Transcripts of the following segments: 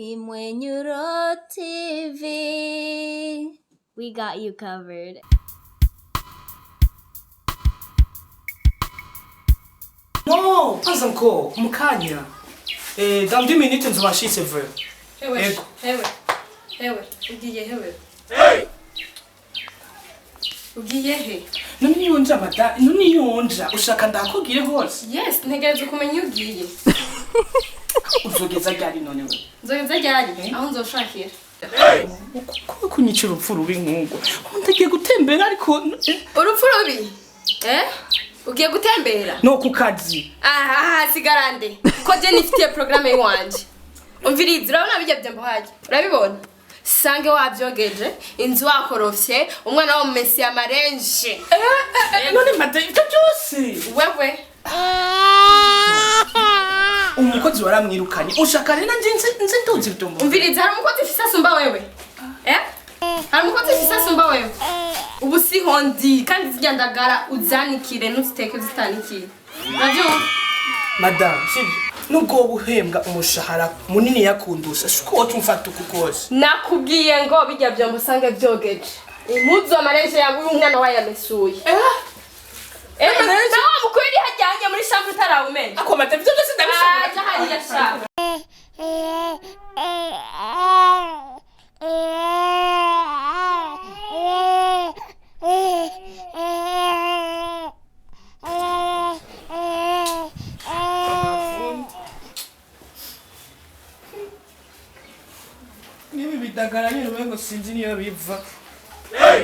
Imwenyuro TV. We got you covered. Non, pas encore. Mukanya. Dans 2 minutes nzoba nshitse vrai. Hewe, Yego. hewe, hewe, ugiye hewe. Ugiye he? None niyonja mada, none niyonja ushaka ndakubwire hose. Yes, ntegereza kumenya iyo ugiye. Uzogeza ryari none we? Nzogeza ryari? Aho nzoshakira. Kuko kunyica urupfu rubi nk'urwo. Ndagiye gutembera ariko Urupfu rubi? Eh? Ugiye gutembera? no ku kazi. Aha, sigarande. Ko je nifitiye programme yiwanje. Umviriza, urabona bijya byambo haje. Urabibona? Sange wabyogeje, inzu wakorofye, umwana wa Messi amarenje. None mada ibyo byose. Wewe, Umukozi waramwirukanye. Ushaka rero nje nze nduzi ibyo. Umviriza, hari umukozi ufise asumba wewe. Eh? Hari umukozi ufise asumba wewe. Ubu siho ndi kandi zirya ndagara uzanikire ntuziteke zitanikiye. Uravyumva? Madame, sibyo. Nubwo wowe uhembwa umushahara munini yakundusha, siko woca umfata uku kose. Nakubwiye ngo bijya byombo usange byogeje. Impuzu amarenje yawe umwana wayamesuye. Eh, nawe mukwiri hajyanye muri chambre utarawumenya. Ako madame, ibyo byose ndabishobora. Aja hariya sha. Niba bidagara nyine umengo sinzi niyo biva.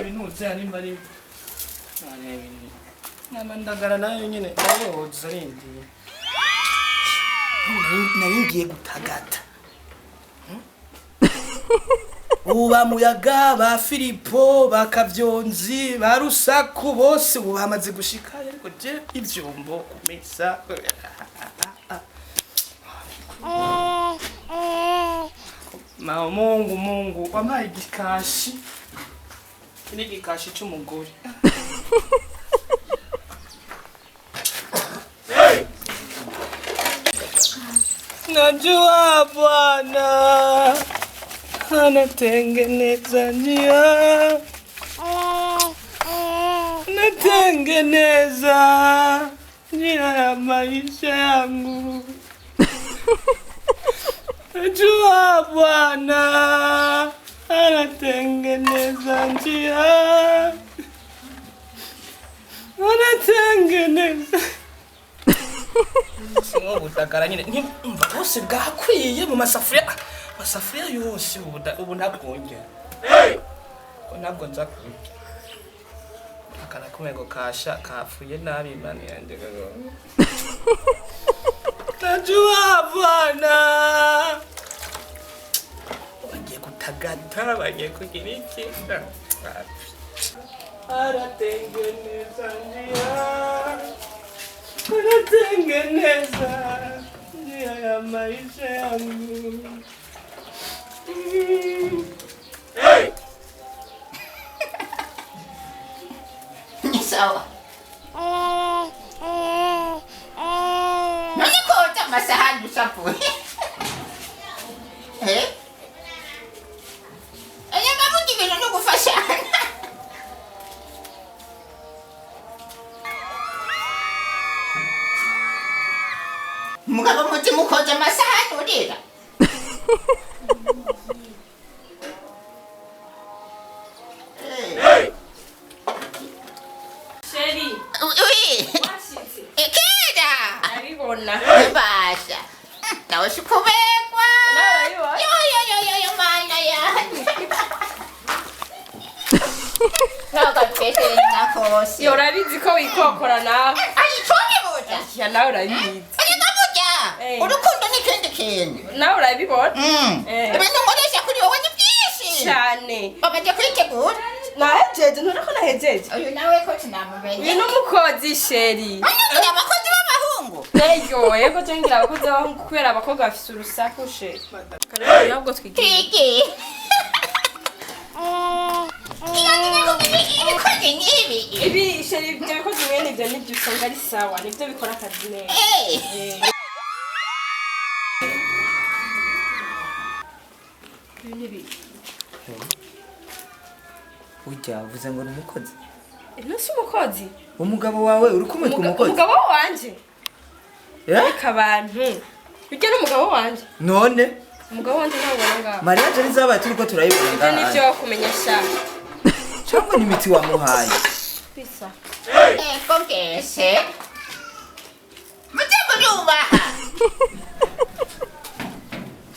Ibintu nimba ari Nama ndagara nayo nyine ayoza arindiye. Nari ngiye gutagata. Ubu ba Muyaga, ba Filipo, ba Kavyonzi, ba Rusaku bose ubu bamaze gushika ariko je ivyombo kumesa. Ma Mungu Mungu wampaye igikashi. Iki ni igikashi c'umugore. Najua Bwana anatengeneza njia, anatengeneza njia ya maisha yangu. Najua Bwana anatengeneza njia, anatengeneza ubudagara nyine ntimva bwose bwakwiye mu masafuriya amasafuriya yose ubu ntabwongera ko ntabwo nza kurya akana kumego kasha kapfuye nabi imana yanjye. Najua Bwana bagiye gutagata bagiye kugira iki aratengeneza njia anatengeneza njia ya maisha yangu. Ni sawa. None koza amasahani usafuye? Eh? Erega burya ibintu ni ugufashanya. Mugabo muzi mukoza amasahani urira. Eh. Sheri, Oui. washitse. Kera. Arabibona. Basha. Nawe sikubekwa. Nawe urabibona? Yo yo yo yo yo mana yanjye. Ntabwo nakose. Yo urabizi ko wikokora nawe. Ari icyo Ya nawe urabizi. Erega burya Eh. urukundo ni ikindi kintu. Nawe urabibona? Ibintu nkoresha kuri wowe ni byinshi. Cyane. Bamaze kwitegura. Nahejeje, ntubona ko nahejeje. Uyu nawe ko sinamumenye. Uyu ni umukozi sheri. Uyu abakozi b'abahungu. Ego, yego je ngira abakozi b'abahungu kubera abakobwa bafise urusaku sheri. Kandi nabwo twigira. Twigi. Iyo ngiye kugira ibikozi nk'ibi. Ibi sheri ibyo bikozi mwene ibyo nibyo usanga ari sawa, nibyo bikora akazi neza. Eh. Ujya uvuze ngo ni umukozi? Ntusi umukozi. Umugabo wawe uri kumwitwa umukozi? Umugabo wanje. Eh? Ariko abantu, bijya n'umugabo wanje. None Umugabo wanje ntabwo ubona ngaho. Mariage ntizabaye, turiko turayibona Ibyo nivyo ngaha. wakumenya sha. Cyangwa n'imiti wamuhaye? Bisa. Ego, gese mujye murubaha.